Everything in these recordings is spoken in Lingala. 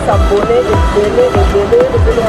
S'abonner ebele ebele ebele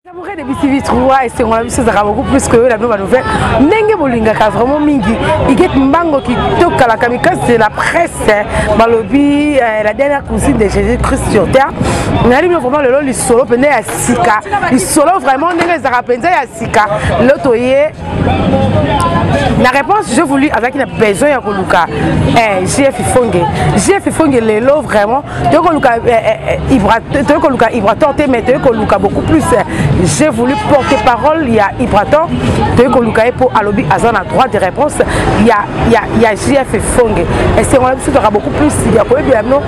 na mboka ya mboka. De BTV 3 esengo na biso ezalaka beaucoup plus koyola bino banouvelle ndenge bolingaka vraiment mingi iget mbango kitoko la kamikaze de la presse balobi euh, la dernière cousine de jésus christ sur terre nayali bino vraiment lelo lisolo mpenza ya sika lisolo vraiment ndenge ezalaka mpenza ya sika lelo toye na réponse je voulu azalaki na besoin ya koluka eh, jf ifonge jf ifonge lelo vraiment toyei koluka eh, eh, toyei koluka ibrator te mais toyei koluka beaucoup plus j'ai voulu porter parole ya ibrator toyei koluka ye mpo alobi aza na droit de réponse ya, ya, ya jf ifonge esengo na biso toka beaucoup plus ya koyebela bino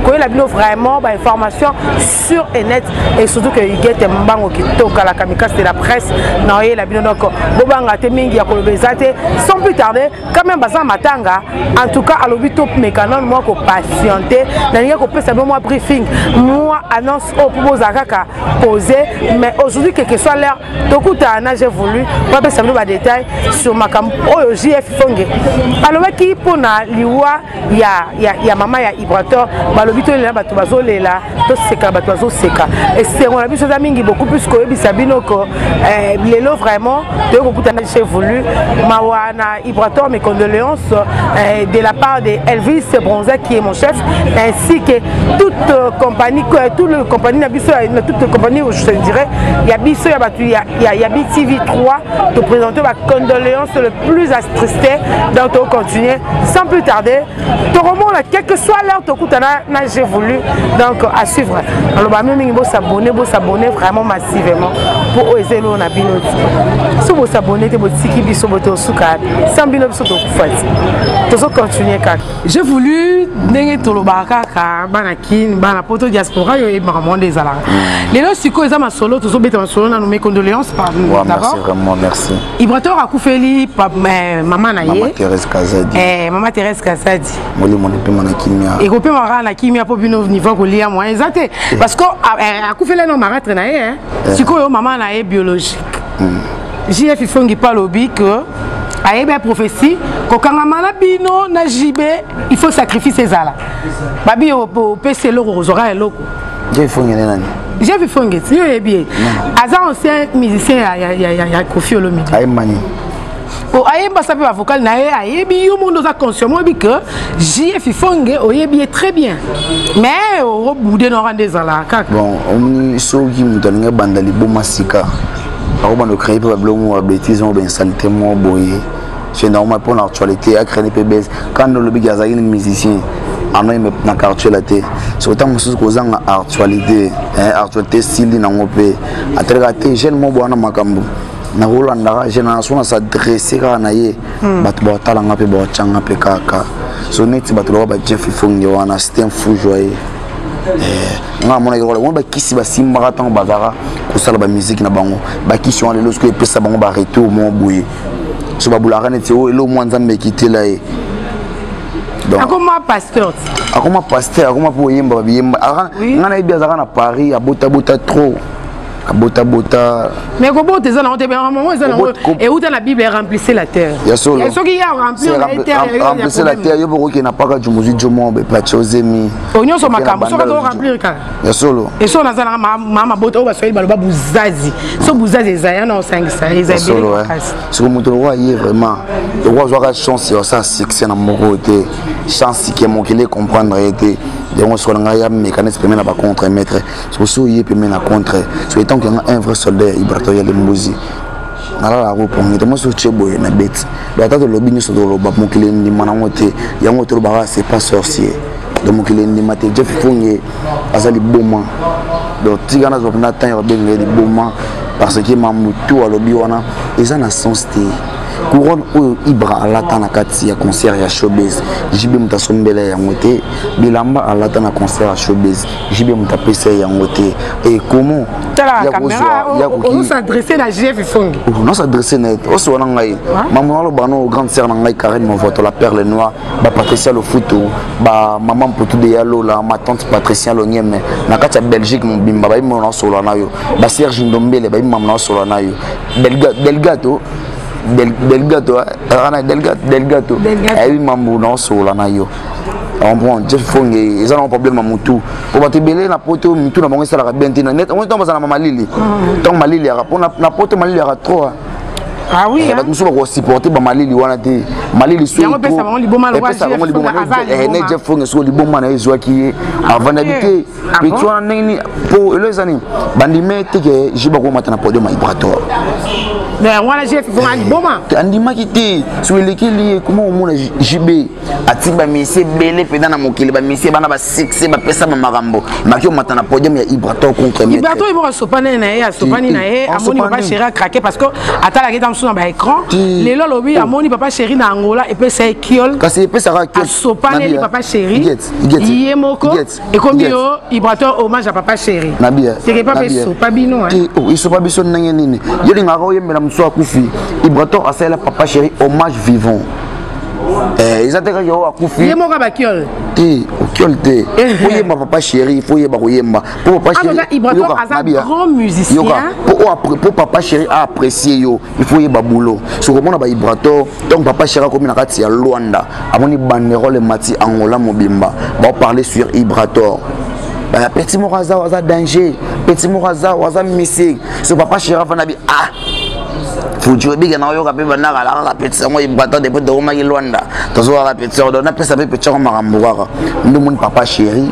koyela bino vraiment bainformation sur et net et surtout que Huguette Mbango kitoko la kamikaze de la presse na oyela bino donc bobanga te mingi ya koloba eza te sans plus tarder quand même baza matanga en tout cas alobi tomeka nanu mwa kopatiente nalingi kopesa bino mwa briefing mwa annonce oyo mpo bozala kaka posé mais aujourd'hui quelque soit l'heure tokutana na j'ai voulu po apesa bino badetail sur makambo oyo jf fonge alobaki mpo na liwa ya, ya, ya mama ya ibrator balobi tolela bato bazolela toseka bato bazoseka esengo na biso eza mingi beaucoup plus koyebisa bino ko eh, lelo vraiment toyei kokutana j'ai voulu mawa na ibrator mes condoléances eh, de la part de Elvis Bronza qui est mon chef ainsi que toute euh, compagnie toute le compagnie na biso na toute compagnie je te dirais ya biso ya bato ya, ya, ya BTV 3 to présenter ba condoléances le plus attristé donc to continuer sans plus tarder tokomona quel que soit l'heure tokutana na j'ai voulu donc à suivre aloba mi mingi bosabonne bosabonne vraiment massivement mpo oyo eza eloko na bino ti so bosabonne te botiki biso bote osuka sans bino biso tokufa ti tozocontinue kaka j'ai voulu ndenge tolobaka kaka bana kin bana poto diaspora yo oyebaka monde ezalaka lelo sikoyo eza masolo tozobeta masolo nanu mes condoléances d'abord vraiment merci ibrator akufeli eh, mama na ye mama Thérèse Kazadi eh, mama Thérèse Kazadi molimo epema na kimia ekopema kaka na kimia mpo bino niveau kolia moyen eza te eh. parce que ah, eh, akufeli no maratre na ye eh. sikoyo mama na ye biologique hmm. jf ifongi mpe alobi que ayebi ya prophétie kokangama na bino na jb il faut sacrifice ezala babi opesi eloko kozwaka eloko jf ifongi nde nani jf ifongi ti yo oyebi ye aza ancien musicien ya, ya, ya, ya, ya kofi olomide ayemba nini po ayemba sa mpe bavocal na ye ayebi yo mondo oza conscient moyebi que jf ifonge oyebi ye très bien mais okobude nora nde ezalaka kaka bon omoni soki moto alingi abanda liboma sika akobanda ocreye mpe babiloko moko babétise moko bainsalite moko boye c'est normal mpo na actualité acrene mpe base quand olobiki azalaki ni musicien anoyemba na quartier la te soki ntango mosusu kozanga actualité actualité esili nango mpe ateleka te jeune moko bowana makambo nakolandaka jeune wana so na s'adresse kaka na ye hmm. bato baotala nga mpe baotyanga mpe kaka so neti bato lokola ba jeff ifonge wana c'était un fou joyeux eh, nga namonaki lokola bango bakisi basimbaka ntango bazalaka kosala bamusike na bango bakisi wana lelo soki epesa bango baretour moko boye so babulaka neti oyo oh, eloko mwa nzambe ekitela ye akoma pasteur akoma pasteur akoma mpo oyemba babiyemba nga nayebi azalaka na paris abotabota trop abotabota mais kobota eza nango te yango eza nango euta na bible remplissez la terre ya solo soki ya remplir remplissez la terre yo bokoki na paka jumuzi jomo be patie ozemi nyonso makambo soki azo remplir kaka ya solo eso naza nanga mama mabota oyo baswahili baloba buzazi so buzazi eza ya na osangisa eza ebele makasi soko moto lokola ye vraiment lokola azwaka chance ya osala succès na moko te chance ke mokili comprendre ye te yango soko na ngai ya mécanisme peme na bacontre maître soko so oye peme na contre so etant que nga un vrai soldat ya ibrator ya lembuzi nalalaka kopongi te mwasi otie boye na beti donc ata tolobi nyonso toloba mokili endima nango te yango tolobaka c'est pas sorcier. Donc mokili endima te, Jeff Ifonge aza liboma. Donc tika nazwa mpenza temps ya kobenga ye liboma, parce que mamutu alobi wana eza na sens te. Couronne oyo Ibra alata na kati ya concert ya Showbuzz, JB moto asombela yango te. Bilamba alata na concert ya Showbuzz, JB moto apesa yango te. Et comment S'adresse na JF Ifonge? Non, s'adresse na ye oso wana ngai mama naloba no grande sœur na ngai Karine Movoto, la perle noire, baPatricia Lofutu, bamama Mputu de ya Lola, ma tante Patricia Lonyeme na kati ya Belgique mobimba, bayebi mona nasola na yo. BaSerge Ndombele bayebi mama nasola na yo. Delgato, Delgato wana, Delgato ayebi mambo naosola na yo. Comprend, Jeff Fonge eza na problème ya mutu, po bato ebele na poto mitu na bango esalaka bien te. Ntango bazala na malili, ntango malili yaka, mpo na poto malili yaka trop. Ah oui, bato mosusu bakosupporte bamalili wana te. Malili epesa bango liboma. Ne Jeff Fonge soki liboma na ye ezwaki ye, avandaki te petit wana ndenge nini? Po elo eza nini? Bandime te ke je bakomata na podium ya Ibrator. Wana Jeff Fonge liboma. Andimaki te. So elekeli ye, koma omona JB atiki bamisie ebele mpenza na mokili, bamisie bana basuccès, bapesa bamakambo maki omata na podium ya Ibrator contre. Ibrator ye moko asopani na ye, asopani na ye, amoni papa chéri acraqué, parce que atalaki ta mosusu na baécran. Lelo alobi amoni papa chéri na Angola, epesa ye kiol. Kasi epesaka. Asopaneli papa chéri ye moko, ekomi yo Ibrator hommage à papa chéri. Teke papa esopa bino. Esopa biso ndenge nini? Yo lingaka oyembela mosusu akufi. Ibrator asalela papa chéri hommage vivant. Eza te kaka oyo akufi. Ye moko bakiole. Te, okiole te. Oyemba papa chéri, faut oyeba koyemba po papa chéri. Ibrator aza grand musicien. Po papa chéri aapprécie yo, il faut oyeba boulot. Soki omona baIbrator, donc papa chéri akomi na kati ya Lwanda, amoni banderole emati Angola mobimba, baoparle sur Ibrator, petit moko aza, aza danger, petit moko aza, aza mystique. So papa chéri afanda bi ah futi obike na oyoka mpe bandaka kaka petit yango Ibrator. Depuis tokomaki Lwanda, tozokaka petit yango, donc napesa mpe petit yango makambo kaka. Nde omoni papa chéri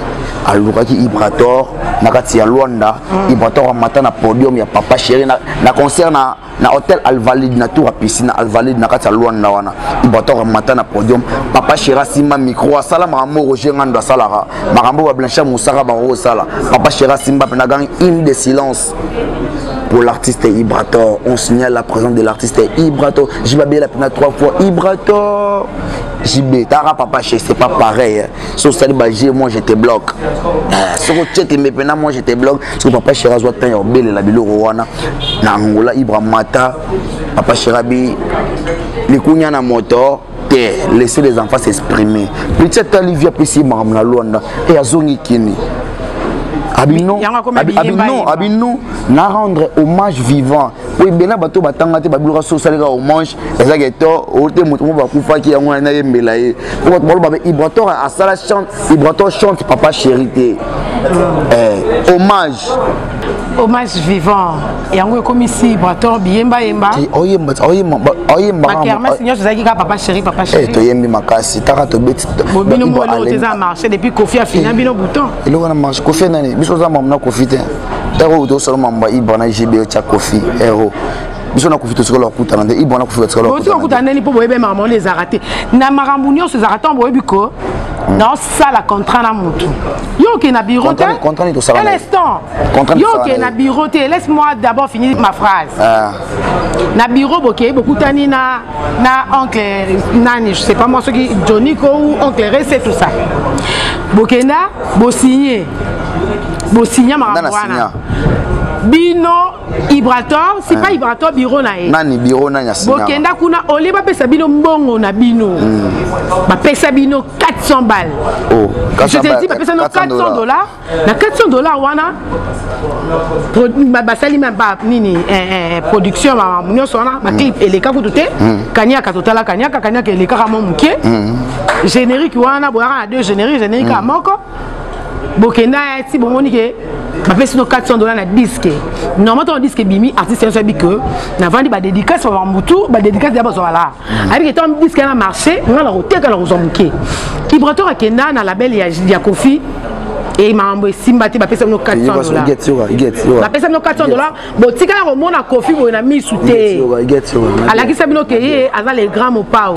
alukaki Ibrator na kati ya Lwanda. Ibrator amata na podium ya papa chéri na concert na hôtel Alvalide, na tour ya piscine na Alvalide na kati ya Lwanda wana. Ibrator amata na podium, papa chéri asimba micro, asala makambo Roger Ngando asalaka, makambo baBlanchard Mosaka bakokosala. Papa chéri asimba mpe na gangi hymne de silence pour l'artiste Ibrator. On signale la présence de l'artiste Ibrator. JB la pena trois fois. Ibrator. JB, tara papa chez, c'est pas pareil. So sali ba moi je te bloque. Soko tchete me pena moi je te bloque. So papa chéri azwa temps ya obele la biloko wana. Na Angola Ibra mata, papa chéri bi likunya na moto te, laisser les enfants s'exprimer. Petit Olivia pesi makambo na Luanda et azongi kini. Abino, abino, abino na rendre hommage vivant po ebele bato batanga te. Babiloko so osaleka hommage ezaki to ote moto mo bakufaki yango nayembela ye, po bato baloba Ibrator asala chante, Ibrator chante papa chéri te, hommage. Hommage vivant yango ekomisi Ibrator biyembayemba. Oyemba. Bakermesse nyonso ezalaki kaka papa chéri, papa chéri. Toyembi makasi, taka tobeti. Bino moko te, eza marché depuis Kofi afina bino bouton. Eloko na marché, Kofi nani? Biso oza mamu na Kofi te. Ero tosala mambo ya Ibra na JB, otya Kofi ero. Biso na Kofi tosikola kokutana nde Ibra na Kofi batikala. Botika kokutana ndeni? Mpo boyebi makambo wana ezalaka te na makambo nyonso ezalaka ntango boyebi ko naosala contrat na motu, yo okende na bureau te. Un instant, yo okende na bureau te, laisse moi d'abord finir ma phrase. Na bureau bokei, bokutani na oncle nani, je sais pas moi, soki Johnny ko ou oncle Rese, tout ça, bokenda bosigne, bosinya makambo wana bino Ibrator, c'est pas Ibrator, bureau na ye. Nani bureau nani? Bokenda kuna olie, bapesa bino mbongo na bino, bapesa bino 400 balles. Oh, je te dis, bapesa bino 400 dollars. Na 400 dollars wana basali même ba nini, production, makambo nyonso wana, baclip eleka kutu te. Kaniaka totala kaniaka, kaniaka elekaka mwa moke. Générique wana boyaka na deux générique, générique ya moko. Bokenda ya ti bomoni ke bapesi no 400 dollars na disque. Normalement ntango disque ebimi, artiste nyonso ayebi ke navandi badédicace, bamambutu badédicace ya bazwa la, ayebi ke ntango disque na marché, nga na koteka na kozwa moke. Ibrator akenda na label ya Kofi. E makambo esimba te, bapesa bino 400 dollars, bapesa bino 400 dollars. Botikala komona Kofi boye na misu te, alakisa bino ke ye aza le grand Mopao.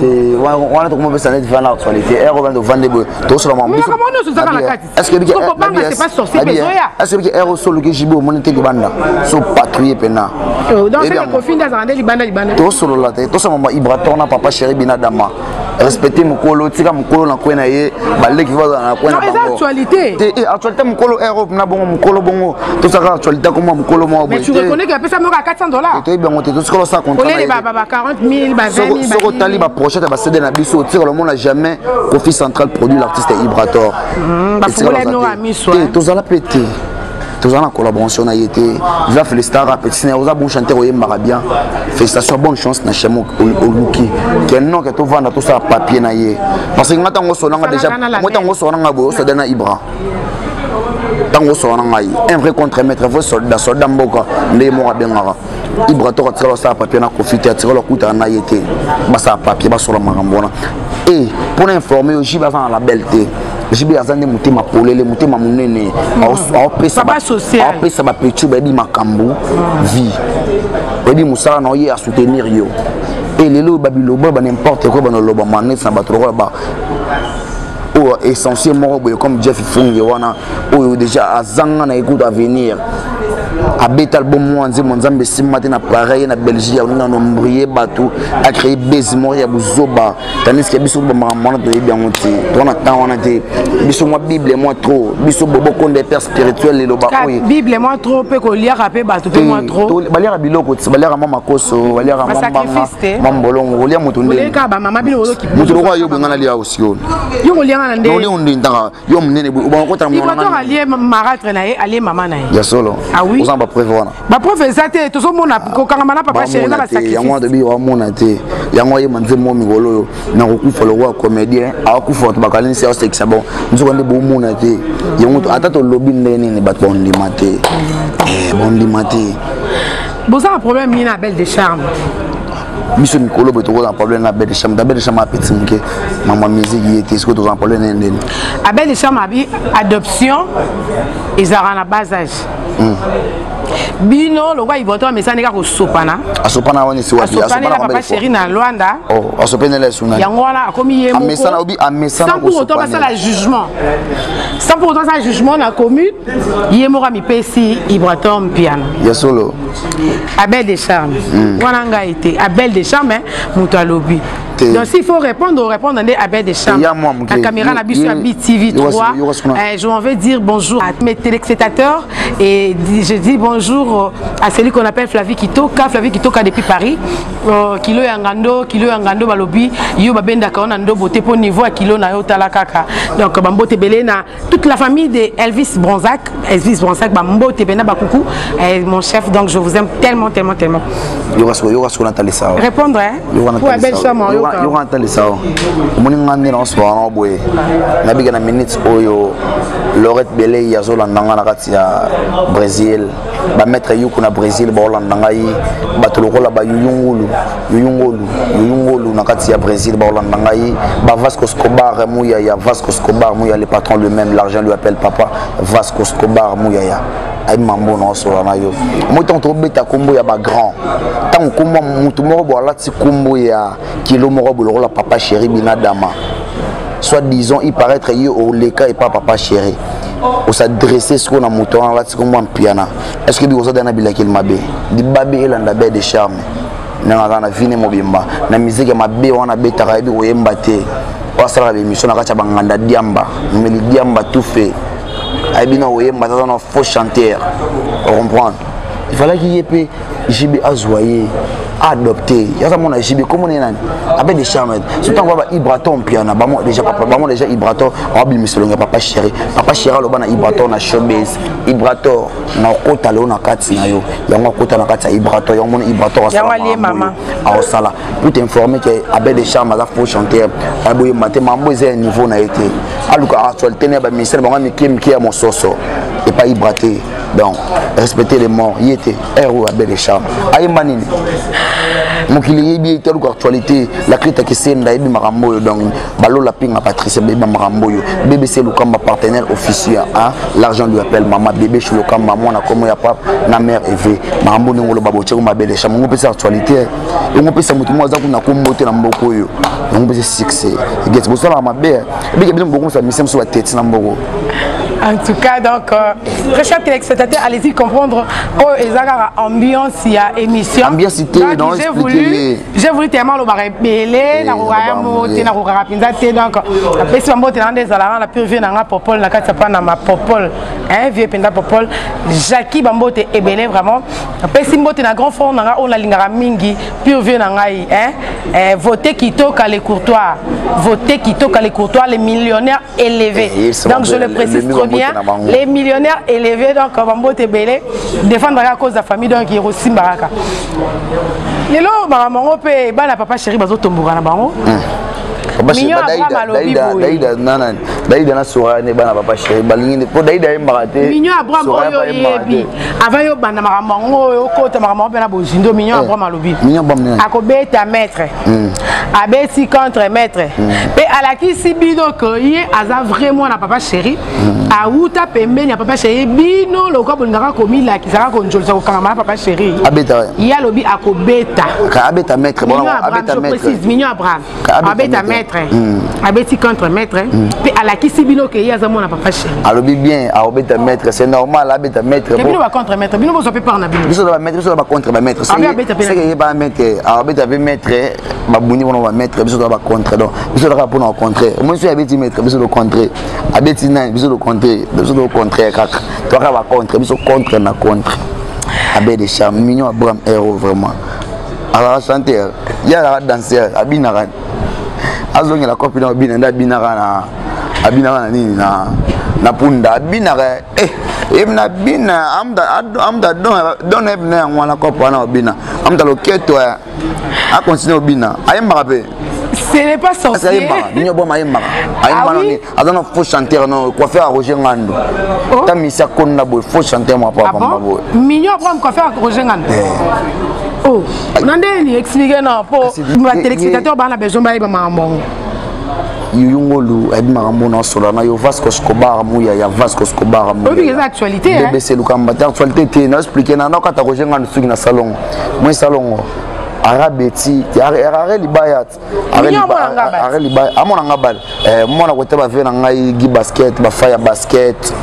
Wana tokomopesa neti vana actualité ere wana tovande boye, tokosola. Makambo nyonso ezaka na kati. Kobanga, c'est pas sorcier mpe ezoya. Est-ce que ere osoluki JB, omoni te libanda so patrouille pena? Donc c'est Kofi nde azalaka nde libanda libanda. Tosolola te, tosala mama Ibrator na papa chéri Binadama. Respecte mokolo, tika mokolo na kwe na ye, baleki bazala na kwe na. Eza actualité. Te, actualité mokolo ere na bongo mokolo bongo tosaka actualité akoma mokolo moko. Mais tu reconnais que apesa moko ya 400 dollars? Toyebi yango te, tosikola osala. Contrat ba 40 000, ba 20 000. Soki otali baprochette ya baCD na biso, otikala omona jamais Kofi Central produit l'artiste Ibrator. Te, tozala mpe te, tozala na collaboration na ye te. Va félicitaka petit na, oza bon chanteur, oyembaka bien, félicitation, bonne chance na chemo oluki ke non ke tovanda tosala papier na ye, parce que nga ntango osonanga déjà, mo ntango osonanga boye, osoda na Ibra, ntango osola na ngai, un vrai contre-maître, vrai soldat, soldat mboka nde moko abengaka Ibra. Toko atikala osala papier na Kofi te, atikala okutana na ye te, basala papier, basola makambo wana. E mpona informe yo, JB aza na label te. JB aza nde motema polele, motema monene, aopesa bapetu bayebi makambo vie, oyebi mosala na oye asoutenir yo. E lelo babiloba ba n'importe quoi, banoloba maneti na bato lokola ba oyo essentiel moko boye comme Jeff Funge wana, oyo déjà azanga na écoute avenir, abeta album mwa nzembo Nzambe esimba te na pareil na Belgique, alinga nombrie bato, acréé base moko ya buzoba, tandis que biso bamakambo wana toyebi yango te, toza na temps wana te. Biso mwa Bible mwa trop, biso bobo konde père spirituel eloba oyo. Bible mwa trop mpe koliaka mpe bato mpe mwa trop. Baliaka biloko, baliaka mwa makoso, baliaka mwa mbanga, mwa mbolongo, kolia moto nde bamama bino. Moto lokola yo boye, nga nalia osi oyo. Yo kolianga na nde? Olia nde ntaka yo monene bakotana. Alie marâtre na ye, alie mama na ye. Ya solo? Ah oui. Oza na bapreuve wana? Bapreuve eza te, tozomona kokangama na papa chéri na basacrifice. Yango wana tobi wamona te, yango ayeba nzembo mikolo oyo nakokufa lokola comédien akokufa, bato bakalinisi aosekisa. Bon, nzoka nde bomona te yango, ata tolobi ndenge nini, bato bandima te, bandima te. Boza na problème nini na Belle de Charme? Biso mikolo boye tokoza na problème na Belle de Charme? Belle de Charme apeti moke mama musique ye te, sikoyo toza na problème nene ndeni? Abel de Charme abi adoption ezalaka na bas âge. Bino lokwa Iboto amesani kaka kosopana. Asopana wana esi wapi? Asopanela papa chéri na Lwanda. Oh, asopanela esuna. Yango wana akomi ye. Moko obi amesana. Sans pour autant basala jugement, sans pour autant basala jugement na commune, ye moko amipesi Ibrator Mpiana. Ya solo? Abel de Charme wana, ngai te, Abel de Charme moto alobi. Donc s'il faut répondre, répondre nde Abel de Charme. La caméra na biso ya BTV 3, je m'en vais dire bonjour à mes téléspectateurs et je dis bonjour à celui qu'on appelle Flavie Kitoka, Flavie Kitoka depuis Paris. Kilo ya ngando, kilo ya ngando, balobi yo babendaka ona ndobo te po niveau ya kilo na yo, tala kaka. Donc bambote ebele na toute la famille de Elvis Bronzac, Elvis Bronzac, bambote pena bakuku, mon chef. Donc je vous aime tellement, tellement, tellement. Yoka siko natalisa. Répondre, hein, pour Abel Chama. Yoka natalisa, omoni nga nde naosoka na boye, nabika na minute oyo Lorette Belei azolanda nga na kati ya Brésil, bamaître yuku na Brésil baolanda ngai, bato lokola bayuyungulu yuyungolu yuyungolu na kati ya Brésil baolanda ngai, bavasco Scobar Muyaya, Vasco Scobar Muyaya, le patron lui-même, l'argent lui appelle papa, Vasco Scobar Muyaya ayebi mambo na osola na yo. Omoi ntango tobeta nkombo ya bagrand, ntango nkombo motu moko bo alati nkombo ya kilo moko bo lokola papa chéri Binadama, soit disons il paraître ye oleka epa papa chéri, osadresse sikoyo na moto wana alati nkombo ya Mpiana, est ce que biko ozadana bilakeli mabe libabe elanda Belle de Charme ndenge aza na vine mobimba na miziki ya mabe wana abetaka, ayebi koyemba te, oyo asalaka baémission na kati ya banganda diamba, meli diamba tout fait, ayebi na koyemba, aza na faux chanteur, ocomprendre? Ifalaki ye mpe JB azwa ye adopté, yaza mona JB komona ye nani Abe de Charme. So ntango ba Ibraton Mpiana bamo déjà papa, bamo déjà Ibraton awabimisa elongi ya papa chéri. Papa chéri aloba na Ibraton na showbase: Ibrator, na okota lelo na kati na yo. Yango akota na kati ya Ibrator, yango mona Ibrator aosala. Pour t'informer que Abe de Charme aza faux chanteur, aboyemba te, mambo eza ya niveau na ye te, aluka actualité na ya baministère bango mike mike ya mososo epai Ibra te. Donc respecter les morts, ye te ere oyo abele charme ayemba nini, mokili eyebi ye te, aluka actualité. La crita kisenda ayebi makambo oyo. Donc balola pinga Patricia bayeba makambo oyo. BBC Lukamba, partenaire officiel, hein? L'argent lui appelle mama bébé Lukamba, mwana komo ya pape na mère eve. Makambo ndenge oloba botiako mabele charme ngo mpesa actualité, yango mpesa moto moko aza kuna kombo te na mboka oyo, yango mpesa succès. Egeti bosalaka mabe, ebike bino bokomisa mise mosusu bateti na mboko. En tout cas, donc, très chers téléspectateurs, allez-y comprendre. Oh, ezaka ambiance, il y a émission. Ambiance, donc, j'ai voulu tellement le barébélé, na kokaya te, na kokaka mpenza te. Donc, apesi bambote na nde ezalaka na pure vie na nga Popol na kati ya pa na ma Popol, hein, vieux mpenza Popol Jackie, bambote ebele vraiment. Apesi mbote na grand frère na nga oyo nalingaka mingi, pure vie na ngai, hein, vote Kitoka les courtois, vote Kitoka les courtois, les millionnaires élevés. Donc je le précise trop bien, les millionnaires élevés. Donc bambote ebele, défendre à cause de la famille. Donc yekosimba kaka lelo makambo yango mpe bana papa chéri bazotomboka na bango. Daida na Soraya nde bana papa chéri balingi mpo Daida ayembaka te. Mignon Abraham oyo oyebi, avant yo banda makambo yango oyo, okota makambo yango mpe na bozindo, Mignon Abraham alobi akobeta maître, abeti contre maître mpe alakisi bino ke ye aza vrai mwana papa chéri, awuta pembeni ya papa chéri. Bino lokwa bolingaka komilakisaka, konjolisa, kokangama na papa chéri. Ye alobi akobeta. Abeta maître. Abeta maître, Mignon Abraham abeta maître, abeti contre maître mpe alakisi bino ke ye aza mwana papa chéri. Alobi bien, akobeta maître, c'est normal abeta maître. Bino bacontre maître, bino bozwa mpe part na bino. Biso na bamaître, biso na bacontre bamaître, seke ye bamaître akobeta mpe maître, babuni mpona bamaître, biso toza bacontre. Donc biso kaka mpona bacontre moi so abeti maître, biso tocontre, abeti nani, biso tocontre, biso tocontre kaka, toaka bacontre, biso contre na contre. Abed Charme, Mignon Abraham, héros vraiment, azalaka chanteur, ye azalaka danseur, abinaka, azongela kopi na abina nde abinaka na, abinaka na nini, na punda abinaka. Eh, yebi na bina amuta don yebi na yango wana, kopo wana obina amuta loketo, acontinue obina, ayembaka mpe. Ce n'est pas sorcier. Ayembaka, Mignon Boma ayembaka, ayemba nani, aza na faux chanteur no coiffeur ya Roger Ngando. Ta misi akonda boye, faux chanteur mwa papa boye. Mignon Abraham, coiffeur Roger Ngando. Oh, na ndeni explique na po batéléspectateur bana besoin bayeba makambo yango. Yuyu Ngolu ayebi makambo na osola na yo. Vasco Scobar Muya ya Vasco Scobar. Oyebi eza actualité. BBC Lukamba te, actualité te, na explique na nakata Roger Ngando soki na salongo moi salongo arabe ti are libaya, are libaya, amona nga bale mwana kota bave na ngai gi basket, bafa ya basket,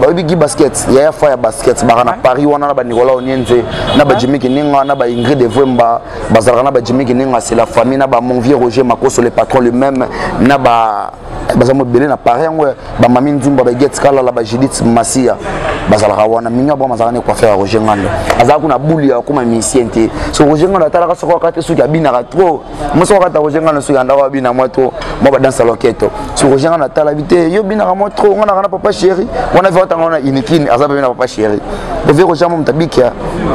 oyebi gi basket, yaya fa ya basket baka na Paris wana na baNicolas Onienze na baJimi Kininga na baIngrid Evwemba, bazalaka na baJimi Kininga, c'est la famille, na ba mon vieux Roger Makoso, le patron lui-même, na ba baza mobele na Paris yango, bamami Nzumba, baget Kalala, baJudith Masia bazalaka wana. Mignon Abraham azalaka ne coiffeur ya Roger Ngando, azalaka kuna bulu ya akóma musicien te. So Roger Ngando atalaka soko akati soki abinaka trop mo, soko akata Roger Ngando soki andako abina mwa trop mwa badanse loketo. So Roger Ngando atala bi te, yo binaka mwa trop, nga naka na papa chéri wana ve otanga wana inikini aza pembe na papa chéri ove Roger mo moto abikia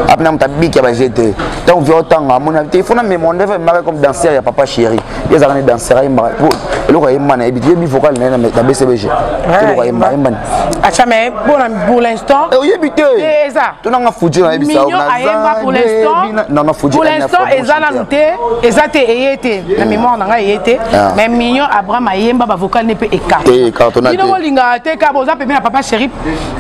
apena moto abikia baje te. Ntango ve otanga amoni te, il faut na memo nde mare comme danseur ya papa chéri. Ye azalaka ne danseur, ayembaka eloko ayemba na yebi te, yebi vocal na ye na BCBG, eloko ayemba ayembani. Acha, mais pour l'instant Oyebi te. Eza tonanga Fuji na yebisa. Mignon ayemba pour l'instant. Non, non, Fuji. Pour l'instant eza nanu te, eza te, eye te na mémoire na ngai, eye te. Mais Mignon Abraham ayemba bavocal ne mpe écarte. Bino bolingaka te ka boza pembe na papa chéri.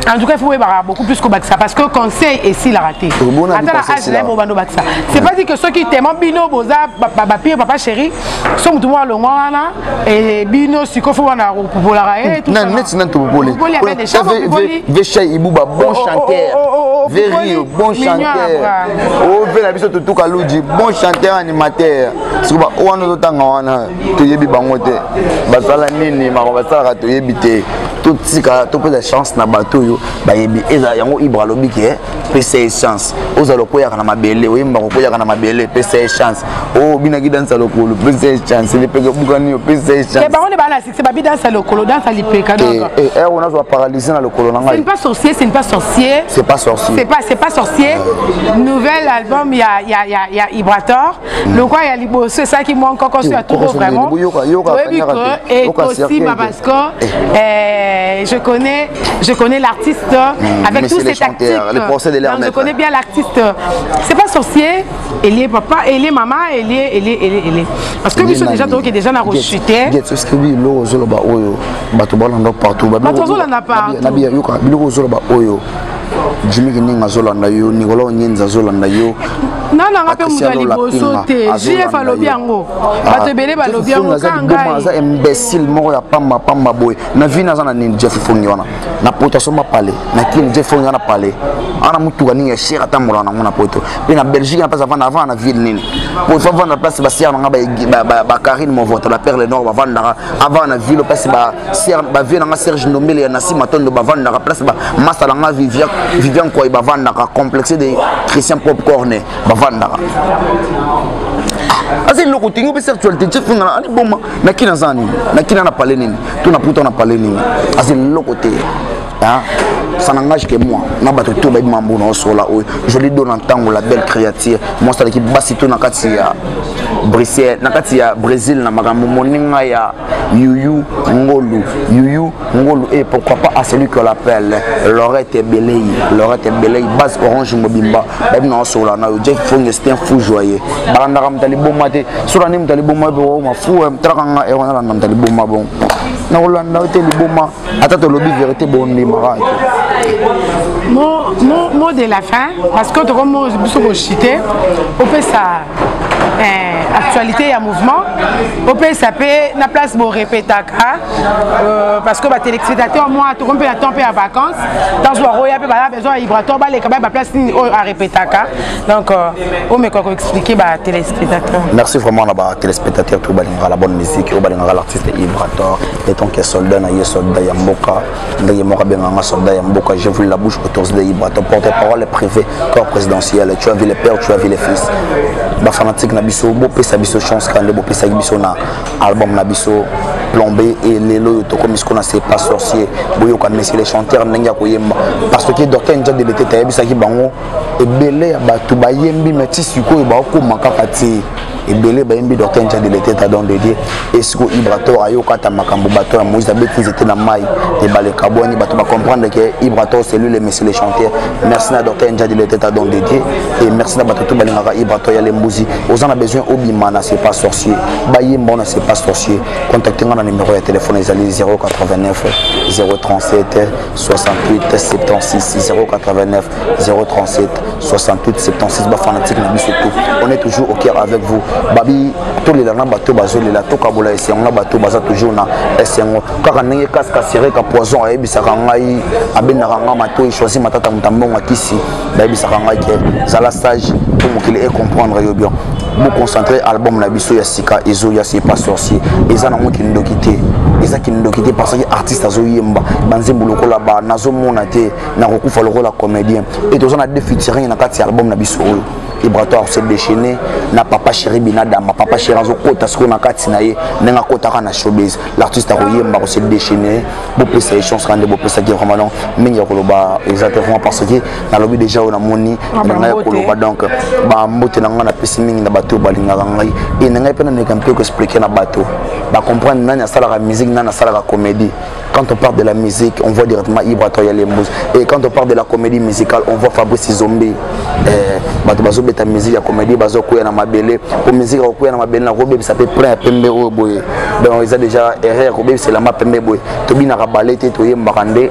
En tout cas, il faut oyebaka beaucoup plus kobakisa parce que conseil esilaka te, ata na age na ye bobanda obakisa. C'est pas dit que soki tellement bino boza bapire papa chéri, so motu moko alongwa wana, bino sikoyo fo wana kopopolaka ye. Neti nani topopoli? Veshai Ibuba, bon chanteur, Verio, bon chanteur, ove na biso Tutuka Luji, bon chanteur animateur. Sikoyo wana ozotanga wana, toyebi bango te, basala nini, makambo basalaka toyebi te. Totika, topesa chance na bato oyo bayebi. Eza yango Ibra alobi ke pesa ye chance. Ozala okweyaka na mabele, oyembaka okweyaka na mabele, pesa ye chance. Oyo obinaki dansa lokolo, pesa ye chance. Lipeka obukani yo, pesa ye chance. Bango nde baa na succès, babi dansa lokolo, dansa lipeka. Donc ere nazwa paralysie na lokolo na ngai. Ce n'est pas sorcier, ce n'est pas sorcier. C'est pas sorcier. C'est pas sorcier. Nouvel album ya Ibrator lokwa ya liboso esalaki mwa nkokoso ya toko. Vraiment toyebi ke ekosimba parce que Je connais l'artiste avec tous ses tactiques. Les procès de Donc, je connais bien l'artiste. C'est pas sorcier, elie papa, elie mama, elie, elie, elie, elie. Parce que biso déjà toki déjà na rechuté. Get ce que biloko ozoloba oyo, bato balanda partout. Bato bazolanda partout. Na biya yoka biloko ozoloba oyo. Jimmy Kininga azolanda yo, Nicolas Onyenza azolanda yo. Nana nga mpe moto ya liboso te, JF alobi yango, bato ebele balobi yango. Kanga aza imbécile moko ya pamba pamba boye. Na vie naza na nini? Jeff Fongi wana na poto asomba pale na kini. Jeff Fongi wana pale ana mutuka nini ya cher, atambola nango na poto mpe na Belgique, na place avanda, avanda na ville nini? Po fa vanda place basiere nanga, bakarine Movoto, la Perle Nord bavandaka, avanda na ville place bavie nanga Serge Ndombele ya Nasi Matondo bavandaka, place masa nanga Vivian Kwai bavandaka, complexe de Christian Popcorn bavandaka. Aza eloko te. Opesa actualité, Jeff Fongi ali boma na kini, aza nini na kini, na pale nini to na puta na pale nini? Aza eloko te, ça n'engage que moi na bato to bayebi mambo na osola oyo. Je lui donne ntango, la belle créature, mwasi aleki basi to na kati ya Bruxelles, na kati ya Brésil, na makambo moninga ya Yuyu Ngolu, Yuyu Ngolu. Et pourquoi pas à celui qu'on l'appelle Lorette Belei, Lorette Belei, base Orange mobimba bayebi na osola na yo. Jeff Fonge, c'est un fou joyeux. Balandaka moto aliboma te. Soki nde moto aliboma mpe okoma fou, talaka nga ero, nalanda moto aliboma. Bon, nakolanda yo te, liboma. Ata tolobi vérité, bondimaka te. Mot de la fin, parce que tokomo biso kochite, opesa actualité ya mouvement, opesa mpe na place borepetaka, parce que batéléspectateur moi tokomi mpe na temps mpe ya vacances, ntanso bakoya mpe baza besoin ya Ibrator, baleka baya baplace nini oyo arepetaka. Donc omeka koexpliquer batéléspectateur. Merci vraiment na batéléspectateur to balingaka la bonne musique, oyo balingaka l'artiste Ibrator. Etant que soldat na ye, soldat ya mboka, ndenge moko abenganga soldat ya mboka, j'ai voulu la bouche autorisée de Ibrator, porte-parole privé, corps présidentiel. Tu as vu les pères, tu as vu les fils. Bafanatique na biso, bopesa biso chance kaka nde bopesaki biso na album na biso Plombé. Et lelo oyo tokomi siko na C'est pas sorcier. Boyoka monsieur les chanteurs ndenge ya koyemba, parce que docteur Njadi Letete ayebisaki bango ebele ya bato bayembi, mais ti sikoyo baokóma kaka te. Ebele bayembi docteur Njadi Letete, don de Dieu. Esiko Ibrator ayokata makambo bato ya Moïse abeti nzete na mai, ebale kabwani, bato bacomprendre que Ibrator, c'est lui le monsieur le chanteur. Merci na docteur Njadi Letete, don de Dieu, et merci na bato to balingaka Ibrator ya Lembuzi. Oza na besoin obima na C'est pas sorcier, bayemba na C'est pas sorcier, contacte nga na numéro ya téléphone ezali 089 037 68 76, 089 037 68 76. Bafanatique na biso tout, on est toujours au cœur avec vous. Babi tolela na bato bazolela, tokabola esengo na bato baza toujours na esengo. Kaka ndenge kaska sereka poison ayebisaka ngai, abendaka ngai matoi, choisi matata moto ambongo akisi, bayebisaka ngai ke zala sage po mokili ecomprendre yo bien. Boconcentre, album na biso ya sika ezoya, C'est pas sorcier. Eza nango kindoki te, eza kindoki te, parce que artiste azoyemba banzembo lokola ba nazomona te, nakokufa lokola comédien. Et toza na deux featuring na kati ya album na biso oyo. Ibrator se déchaîné na papa chéri Binadama. Papa chéri azokota sikoyo na kati na ye ndenge akotaka na showbiz. L'artiste akoyemba, kose déchaîné. Bopesa ye chance kande bopesaki. Vraiment, donc mingi ya koloba eza te vraiment, parce que nalobi déjà oyo namoni na ngai ya koloba. Donc bambote na ngai napesi mingi na bato oyo balingaka ngai. E na ngai mpe nameka mpe koexpliquer na bato bacomprendre nani asalaka musique, nani asalaka comédie. Quand on parle de la musique, on voit directement Ibrator Yalembous. Et quand on parle de la comédie musicale, on voit Fabrice Zombi. Eh, bato bazobeta musique ya comédie, bazokwea na mabele. Po musique akokwea na mabele na kobebisa mpe plein ya pembe oyo boye. Donc eza déjà erreur kobebisa elamba pembe boye. Tobinaka bale te, toyembaka nde.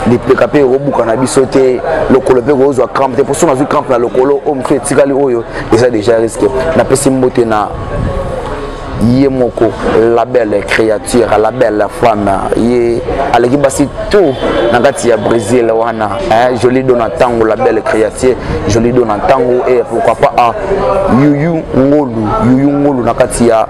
Lipeka mpe ekobuka na biso te, lokolo mpe kozwa crampe te. Po so nazwi crampe na lokolo oyo mosusu etikali oyo, eza déjà risque. Napesi mbote na ye moko la belle créature, la belle femme, ye aleki basi tout na kati ya Brésil wana, hein, joli do na ntango, la belle créature, joli do na ntango. Et pourquoi pas a Yuyu Ngolu, Yuyu Ngolu na kati ya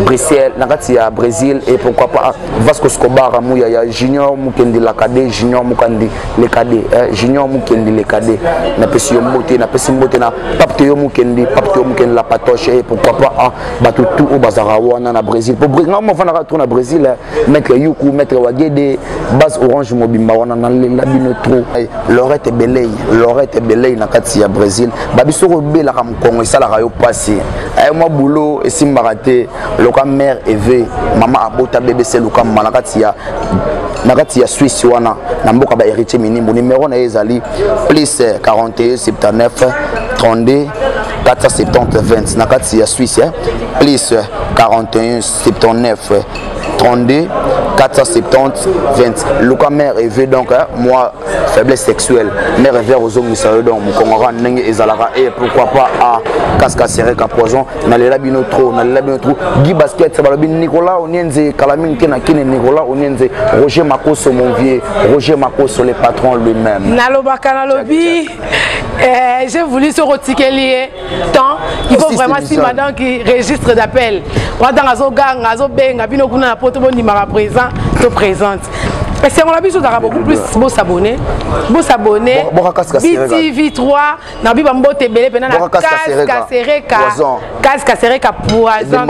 Bruxelles, na kati ya Brésil. Et pourquoi pas Vasco Scobar Muya ya Junior Mukendi Lakade, Junior Mukandi Lekade, eh, Junior Mukendi Lekade, napesi yo mbote. Napesi mbote na Pape Teyo Mukendi, Pape Teyo Mukendi la patoche. Et pourquoi pas a bato tout oyo bazalaka wana na Brésil, po nga mofandaka trop na Brésil, maître Yuku, maître Wagede, base Orange mobimba. wana, nalela bino trop. Lorette Belei, Lorette Belei na kati ya Brésil, babi soki obelaka mokongo esalaka yo mpasi, aye mwa bulo esimbaka te. Loka mare eve mama abota bbc lukamba na kati ya Suisse wana, na mboka ba Héritier Minimbo. Numero na ye ezali plus 41 79 32 470 20 na kati ya Suisse, eh? Plus 41 79 32 470 20. Luka mare eve. Donc hein, moi faiblesse sexuelle, mare eve ozongisa yo donc mokongo kaka ndenge ezalaka. Et pourquoi pas a Kaska Sereka Poison. Nalela bino trop, nalela bino trop. Guy Basket, balobi Nicolas Onienze, kala mingi te na kine. Nicolas Onienze, Roger Makoso, mon vieux Roger Makoso, le patron lui-même. Nalobaka, nalobi, j'ai voulu soki otikeli ye temps, il faut vraiment nsima. Donc registre d'appel wana, ntango azoganga, azobenga bino kuna na poto, bondimaka présent to présente. Esengo na biso ozalaka beaucoup plus. Bosabone, bosabone BTV 3 na bi bambote ebele mpena na Kasereka, Kasereka Poison.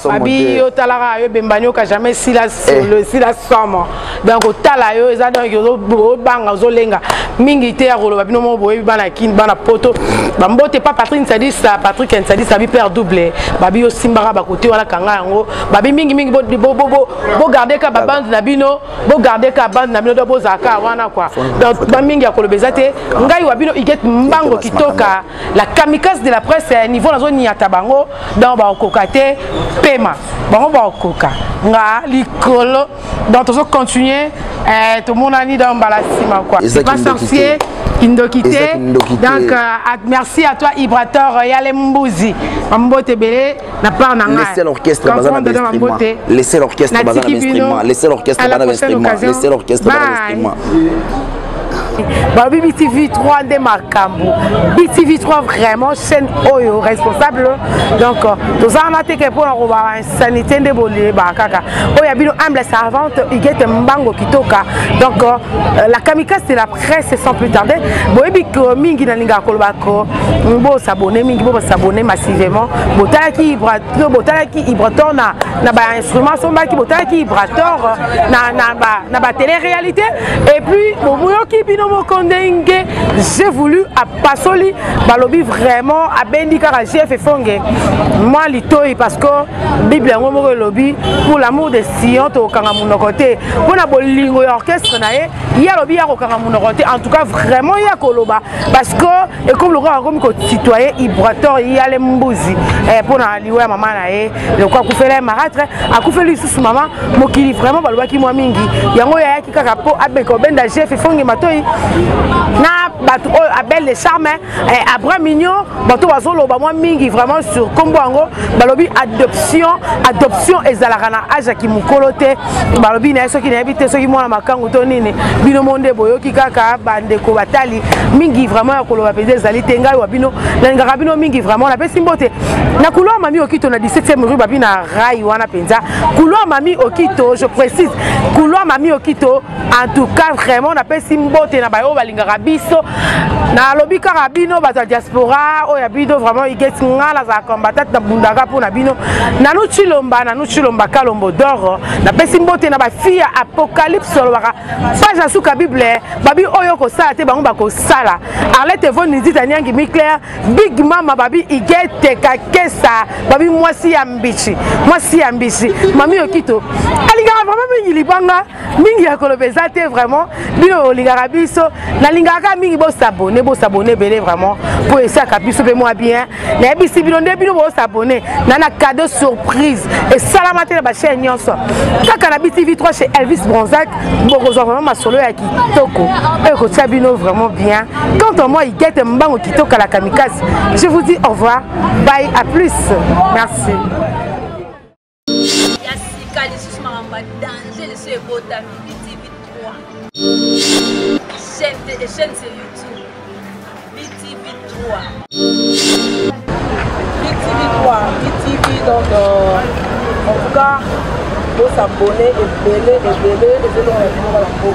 Babi yo talaka yo Bembanioka, jamais sila sila somo. Donc otala yo eza, donc obanga, ozolenga mingi te ya koloba. Bino moko boyebi, bana Kini, bana Poto, bambote pa Patrik Nsadisa, Patrik Nsadisa, babi père double, babi osimbaka bakote wana, kanga yango. Babi mingimingi, bogarde ka babande na bino, bogarde ka bande na bino, do bozalaka wana quoi. Donc bamingi ya koloba eza te. Ngai wa bino Iget Mbango Kitoka, la kamikaze de la presse. Niveau nazoniata bango, donc bakokoka te, pema bango bakokoka nga likolo. Donc tozo continuer, tomonani donc mbala nsima quoi. C'est pas sorcier, kindoki te. Donc merci à toi Ibrator Yale Mbuzi, mbote ebele na part na ngai. Laissez l'orchestre baza na instrument, laissez l'orchestre baza na instrument, laissez l'orchestre baza na instrument, laissez l'orchestre baza na instrument. Balobi BTV 3 nde makambo. BTV 3 vraiment chaîne oyo responsable. Donc toza wana teke mpona kobaka insanité nde bolebaka kaka oyo ya bino humble servante Igete Mbango Kitoka. Donc la kamikaze de la presse, sans plus tarder, boyebi mingi nalingaka koloba ko bosabone mingi, bosabone massivement. Botalaki, botalaki Ibrator na bainstrument asombaki, botalaki Ibrator na batélé réalité, et puis boyoki bino moko ndenge j'ai voulu apasoli. Balobi vraiment abendi kaka Gf Efonge mwa litoi, parce que Bible yango moko elobi pour l'amour de Sion tokokanga monoko te. Mpona bolingo ya orchestre na ye, ye alobi ya kokanga monoko te. En tout cas vraiment ye akoloba, parce que ekomi lokola akomi kocitoyer Ibrator Yale Mbuzi mpona liwa ya mama na ye. Lokola akufela ye marâtre, akufeli lisusu mama mokili. Vraiment balobaki mwa mingi, yango oyo ayaki kaka mpo abeka obenda Gf Efonge matoi na bato oyo Abel de Charme, Abraham Mignon. Bato bazoloba mwa mingi vraiment sur nkombo yango. Balobi adoption, adoption ezalaka na age ya kimokolo te. Balobi na ye soki nayebi te soki mwana makangu to nini. Bino mo nde boyoki kaka, bandeko batali mingi. Vraiment ya koloba mpenza ezali te. Ngai wa bino nalingaka bino mingi vraiment. Napesi mbote na couloir Mami Okito na 17e rue, babi na rai wana mpenza, couloir Mami Okito, je précise, couloir Mami Okito. En tout cas vraiment napesi mbote na bayo balingaka biso. Nalobi kaka bino bato ya diaspora oyo ya bino vraiment Igeti, nga nazala combattante, nabundaka mpo na bino. Nanu Chilomba, Nanu Chilomba Kalombo d'or, napesi mbote na bafille ya Apocalypse. Olobaka page ya suka Bible, babi oyo kosala te, bango bakosala. Arlette Evoni Nzita Nyangi Miclaire, Big Mama, babi Igete Kakesa, babi mwasi ya mbichi, mwasi ya mbichi. Mami Okito alingaka vraiment mingi libanga mingi ya koloba eza te. Vraiment bino olingaka biso, nalingaka kaka mingi. Bosabone, bosabone ebele vraiment mpo esaka biso mpe mwa bien. Nayebisi bino nde bino bosabone na cadeau surprise esalama te na bachaîne nyonso, kaka na BTV 3 chez Elvis Bronzac. Bokozwa vraiment masolo ya kitoko oyo ekotia bino vraiment bien. Quant à moi, Igete Mbango Kitoko la kamikaze, je vous dis au revoir, bye, à plus, merci. Ya sika lisusu, makambo ya danger lisusu ebotami. BTV 3 chaîne, chaîne sur YouTube, BTV 3. BTV 3, BTV. Donc en tout cas bosabone ebele ebele, ezolonga na bino kaka mpo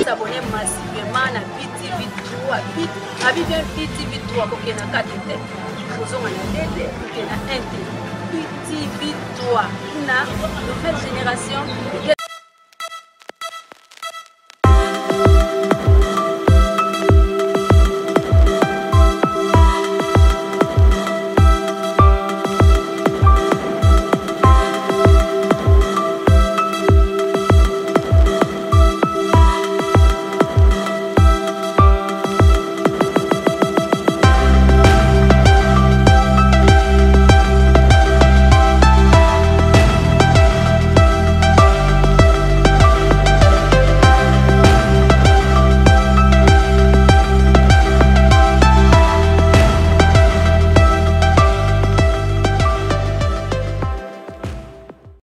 s'abonner massivement na BTV 3. Abi bien, BTV 3, kokende na 4 te, kozonga na 2 te, kokende na 1 te. BTV 3 na nouvelle génération.